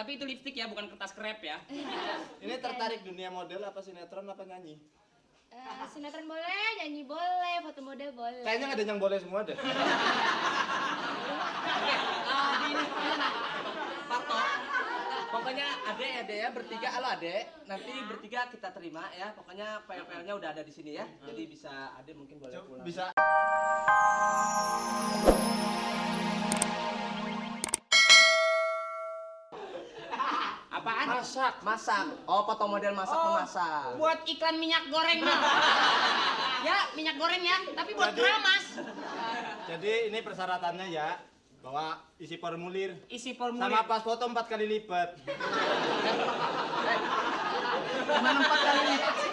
Tapi itu lipstik ya, bukan kertas krep ya. Ini tertarik dunia model apa sinetron apa nyanyi? Sinetron boleh, nyanyi boleh, foto model boleh. Kayaknya ada yang boleh semua deh. Di ini Parto. Pokoknya adek ya bertiga, halo adek. Nanti bertiga kita terima ya. Pokoknya PL-nya udah ada di sini ya. Jadi bisa adek mungkin boleh pulang. Bisa. Apaan? Masak. Masak. Oh, foto model masak memasak. Buat iklan minyak goreng dong. Ya, minyak goreng ya, tapi buat keramas. Jadi ini persyaratannya ya, bawa isi formulir. Isi formulir. Sama pas foto 4 kali lipat. Gimana 4 kali lipat sih?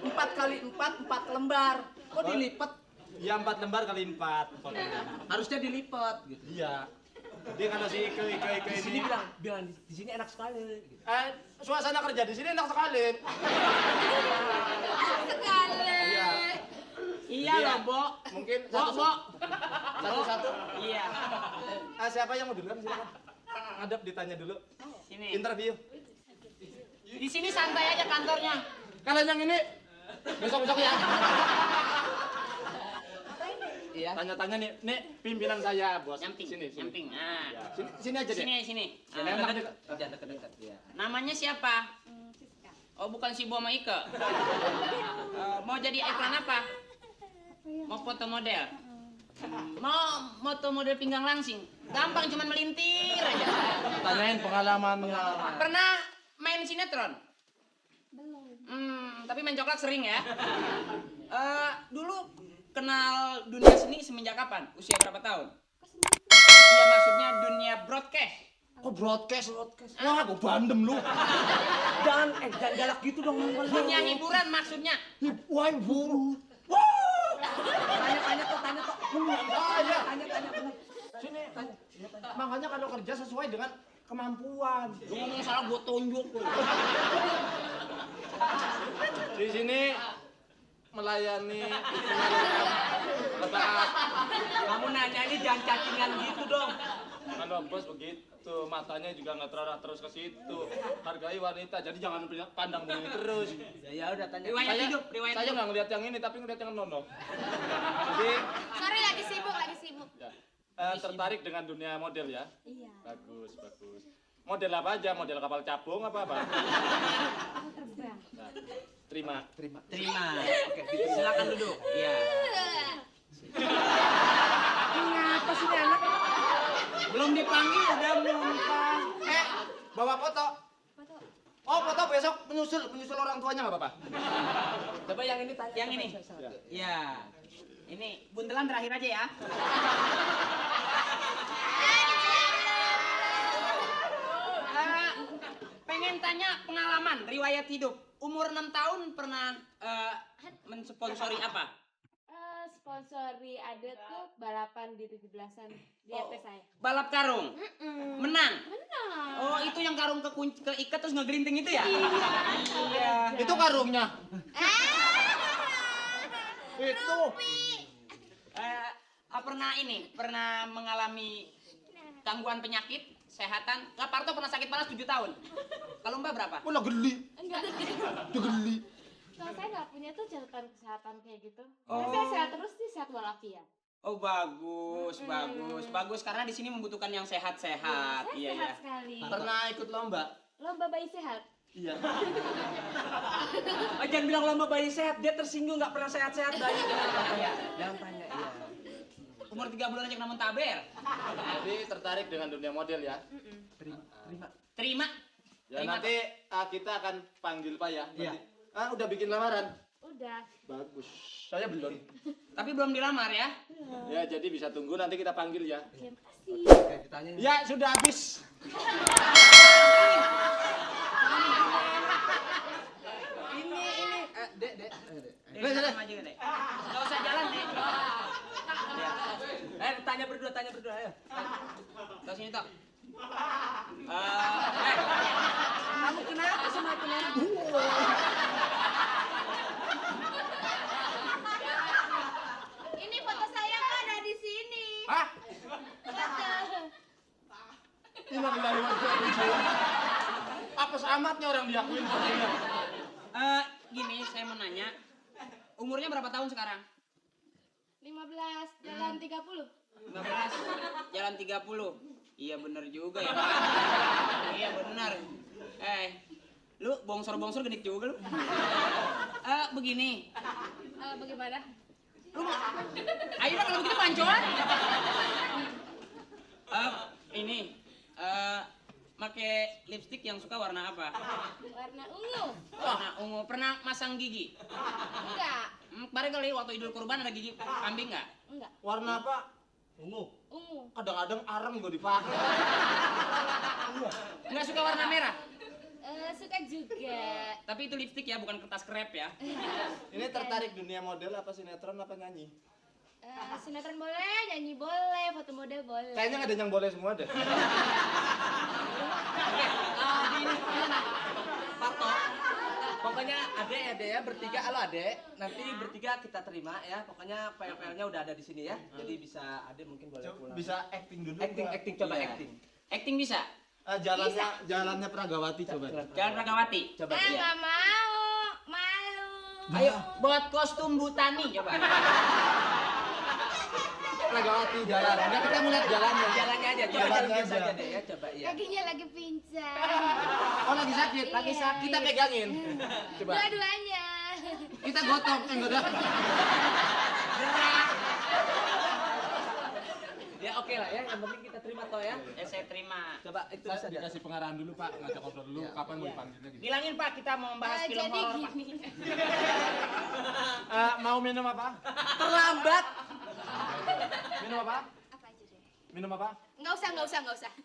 4 kali 4, 4 lembar. Kok dilipat? Iya 4 lembar kali 4 fotonya. Harusnya dilipat gitu. Iya. Jadi kalau si Ike Di sini ini bilang di sini enak sekali gitu. suasana kerja di sini enak sekali. Sekali. Iya. Iya loh, Bo. Mungkin Bo. satu-satu. Iya. Siapa yang mau duluan silakan. Ngadep ditanya dulu. Sini. Interview. Di sini santai aja kantornya. Kalian yang ini besok-besok ya. Iya. Tanya-tanya nih pimpinan saya, Bos. Nyamping. Sini. Nyamping. Nah. Ya, sini aja deh. Sini. Jangan dekat-dekat ya. Namanya siapa? Siska. Oh, bukan si Bo sama Ike. Mau jadi iklan apa? Mau foto model? Mau foto model pinggang langsing? Gampang, cuman melintir aja. Tanyain pengalamannya. Pernah main sinetron? Belum. Tapi main coklat sering ya. Dulu kenal dunia seni semenjak kapan? Usia berapa tahun? Iya, maksudnya dunia broadcast. Kok broadcast? Wah, gue bandem lu. Jangan galak gitu dong. Dunia hiburan maksudnya. Wah, ibu. Tanya kok. Iya. Tanya benar. Sini. Makanya kalau kerja sesuai dengan kemampuan. Lu ngomong salah gua tunjuk lu. Di sini melayani lebaran. Kamu nanya ini jangan cacingan gitu dong. Kalau bos begitu, matanya juga nggak terus ke situ. Hargai wanita, jadi jangan pandang begini terus. Ya udah tanya. Riwayat hidup. Saya nggak ngeliat yang ini, tapi ngeliat yang nono. Jadi Sorry lagi sibuk. ya, tertarik dengan dunia model ya? Iya. Bagus. Model apa aja? Model kapal capung apa? Aku terbang. Nah, terima. Oke, silakan duduk. Iya. Ngapa sih ini anak? Belum dipanggil udah muntah. Bawa foto. Foto. Oh, foto besok menyusul orang tuanya nggak apa-apa? Coba yang ini tanya. Yang ini. Iya. Ini buntelan terakhir aja ya. Pengen tanya pengalaman, riwayat hidup. Umur 6 tahun pernah mensponsori apa? Sponsori ada tuh balapan di 17-an di RT saya. Balap karung. Menang. Menang. Oh, itu yang karung keikat terus ngegerinting itu ya? Iya. Itu karungnya. Itu. Pernah mengalami gangguan penyakit, kesehatan. Parto pernah sakit panas 7 tahun. Kalau Mbak berapa? Lah geli. Enggak. Geli. Kalau saya nggak punya tuh catatan kesehatan kayak gitu. Oh. Saya sehat terus sih, sehat walafiat. Oh, bagus karena di sini membutuhkan yang sehat-sehat. Saya Iya. sehat sekali. Pernah ikut lomba? Lomba bayi sehat. Iya. Jangan bilang lomba bayi sehat, dia tersinggung nggak pernah sehat-sehat bayi. Jangan tanya. Iya. Umur 3 bulan aja kena muntaber. Jadi tertarik dengan dunia model ya? Terima. Ya Terima, nanti kita akan panggil Pak ya. Iya. Udah bikin lamaran? Udah. Bagus. Saya belum. Tapi belum dilamar ya? Ya jadi bisa tunggu nanti kita panggil ya. Terima kasih. Oke, ditanya. Ya sudah habis. Ini. Dek. Dek, maju Dek. Nggak usah jalan, Dek. Tanya berdua ayo. Tahu sini, Tok. Kamu kenapa sama aku Nen? Ini foto saya kan ada di sini. Hah? Foto. Ini lagi amatnya orang diakuin fotonya. Gini, saya mau nanya. Umurnya berapa tahun sekarang? 15 jalan 30. 15 jalan 30. Iya bener juga ya. Iya bener. Lu bongsor-bongsor genit juga lu. Begini. Bagaimana? Ayo dah kalau begitu pancoan. Ini make lipstick yang suka warna apa? Warna ungu. Warna ungu. Pernah masang gigi? Enggak. Kemarin kali waktu Idul Kurban ada gigi kambing nggak? Enggak. Warna apa? Ungu. Ungu. Kadang-kadang arang juga dipakai. Nggak suka warna merah? Suka juga. Tapi itu lipstick ya, bukan kertas krep ya. Ini tertarik dunia model apa sinetron apa nyanyi? Sinetron boleh, nyanyi boleh, foto model boleh. Kayaknya nggak ada yang boleh semua deh. Gini, Parto. Pokoknya adek ya bertiga, halo adek. Nanti bertiga kita terima ya. Pokoknya file-filenya udah ada di sini ya. Jadi bisa adek mungkin boleh pulang. Bisa acting dulu. Acting coba Iya. acting. Acting bisa? Jalannya Pragawati coba. Jalan Pragawati. Coba. Nggak mau, malu. Ayo, buat kostum Butani coba. Pragawati jalan. Udah kita mau lihat jalannya. Jalannya aja, coba Jalannya jalan aja. aja deh ya, coba ya. Kakinya lagi pincang. Oh lagi sakit. Iya. Kita pegangin. Coba. Dua-duanya. Kita gotong. Enggak ada. Ya oke lah ya, yang penting kita terima toh ya. Saya terima. Coba itu bisa Saya dikasih pengarahan dulu Pak, ngajak ngobrol dulu. Kapan mau dipanggilnya gitu. Bilangin Pak, kita mau membahas film Jadi horor Pak. gini. Mau minum apa? Terlambat. Minum apa? Apa aja deh? Minum apa? Nggak usah.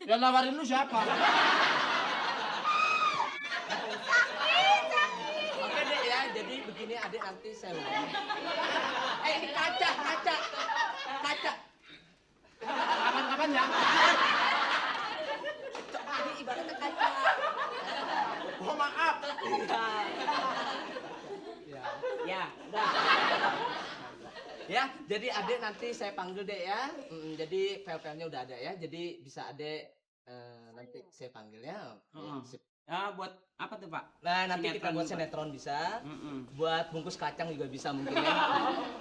Yang nawarin lu siapa? Oke deh ya, jadi begini adik nanti saya hubungi. Ini kaca. Kapan-kapan ya? Ini ibaratnya kaca. Oh maaf. Ya, udah. Ya, jadi adik nanti saya panggil deh ya. Jadi file-filenya udah ada ya. Jadi bisa adik nanti saya panggil ya. Sip. Buat apa tuh Pak? Nah, nanti kita Sinetron buat juga. sinetron bisa. Buat bungkus kacang juga bisa mungkin ya.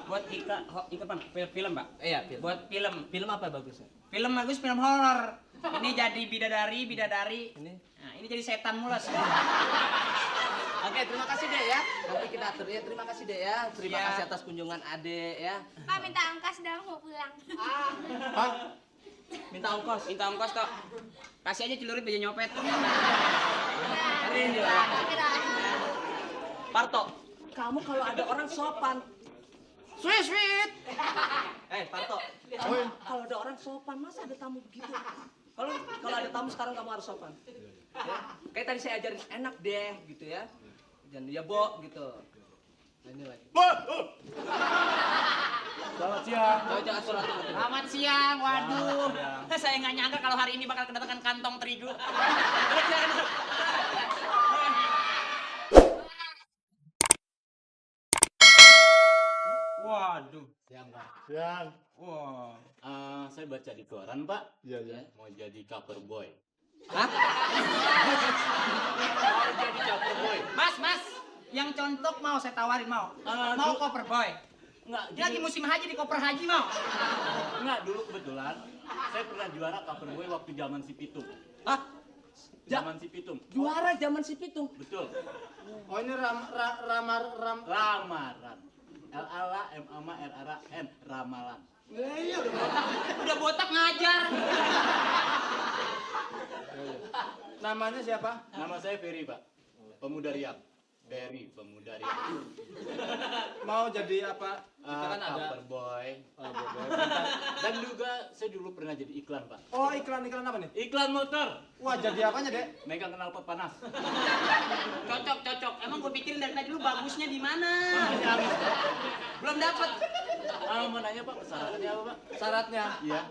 Buat iklan film Pak? Iya, film. Buat film. Film apa bagusnya? Film bagus, film horor. Ini jadi bidadari. Ini. Nah, ini jadi setan mulas. Oke, terima kasih deh ya. Nanti kita atur ya. Terima kasih deh ya. Terima Ya. kasih atas kunjungan Ade ya. Pak minta angkas dong mau pulang. Pak, Minta ongkos. Minta ongkos toh. Kasih aja celurit aja nyopet. Ini ya. Parto, kamu kalau ada orang sopan. Sweet. Parto. Kalau ada orang sopan, masa ada tamu begitu? Kalau ada tamu sekarang kamu harus sopan. Ya. Kayak tadi saya ajarin enak deh gitu ya. Jangan ya Bo gitu. Nah, ini lagi. selamat siang. Coba jangan surat. Selamat siang, waduh. Saya nggak nyangka kalau hari ini bakal kedatangan kantong terigu. Waduh. Siang Pak. Siang. Wah. Saya baca di koran Pak, Iya ya. mau jadi cover boy. Hah? Mau jadi cover boy? Mas, yang contok mau saya tawarin mau. Mau koper boy. Enggak, Ini lagi musim haji di koper haji mau. enggak dulu kebetulan saya pernah juara cover boy waktu zaman si Pitung. Hah? Zaman si Pitung. Juara zaman si Pitung. Betul. Oh ini Lamaran. L-A-M-A-R-A-N ramalan. Udah botak ngajar. Namanya siapa? Nama saya Ferry Pak. Pemuda Riak. Ferry Pemuda Riak. Mau jadi apa? Kita kan ada. Cover boy. Oh, bodoh. Dan juga saya dulu pernah jadi iklan Pak. Oh iklan apa nih? Iklan motor. Wah jadi apanya dek? Megang knalpot panas. Cocok. Emang gue pikirin dari tadi lu bagusnya di mana? Belum dapet. Mau nanya Pak, persyaratannya apa Pak? Syaratnya? Iya.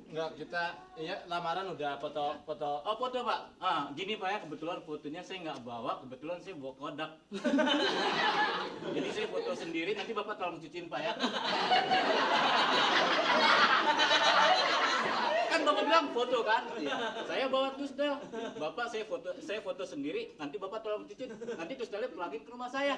Enggak kita, iya lamaran udah foto. Oh foto Pak. Gini Pak ya, kebetulan fotonya saya nggak bawa, kebetulan saya bawa kodak. Jadi saya foto sendiri, nanti Bapak tolong cuciin Pak ya. Kan bapak bilang foto kan? Saya bawa tusdel. Bapak saya foto sendiri. Nanti bapak tolong cuci. Nanti tusdelnya pulangin ke rumah saya.